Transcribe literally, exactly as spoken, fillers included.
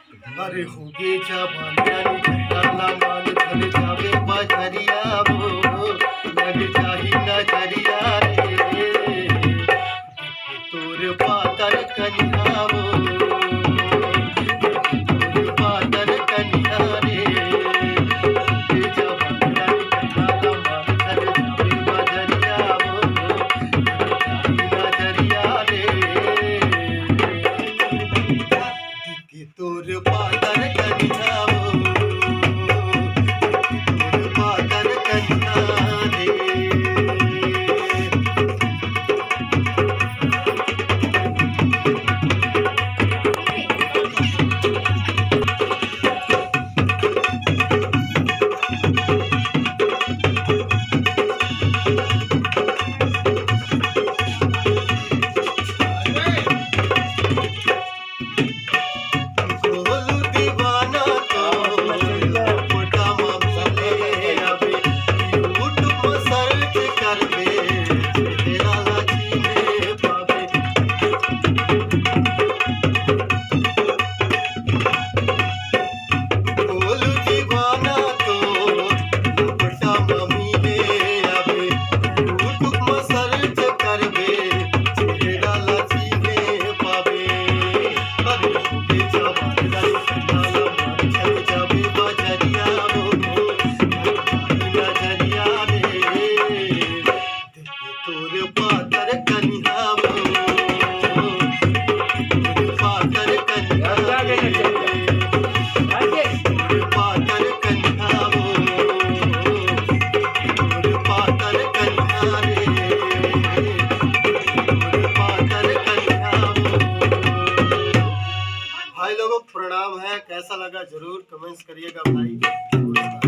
अरे होगे जवान रानी, झंडा ला मान, चल जाबे बजरिया वो, लग जाही नजरिया रे। तोर पातर कनिहा वो, तोर पातर कनिहा रे। होगे जवान रानी, झंडा ला मान, चल जाबे बजरिया वो, लग जाही नजरिया रे। कि तोर पातर कनिहा वो, कि तोर पातर कनिहा रे। गोलू दीवाना तो फोटा में मिले अभी, YouTube में search करबे, तेरा लागी ने पाबे। गोलू दीवाना तो फोटा में मिले अभी, YouTube में search करबे, तेरा लागी ने पाबे। अरे होगे जवान रानी, चल जाबे बजरिया वो, नजरिया रे। तोर पातर कनिहा वो, तोर पातर कनिहा रे। तोर पातर कनिहा वो, तोर पातर कनिहा रे। तोर पातर कनिहा वो। भाई लोगों, प्रणाम है। कैसा लगा जरूर comments करिएगा भाई।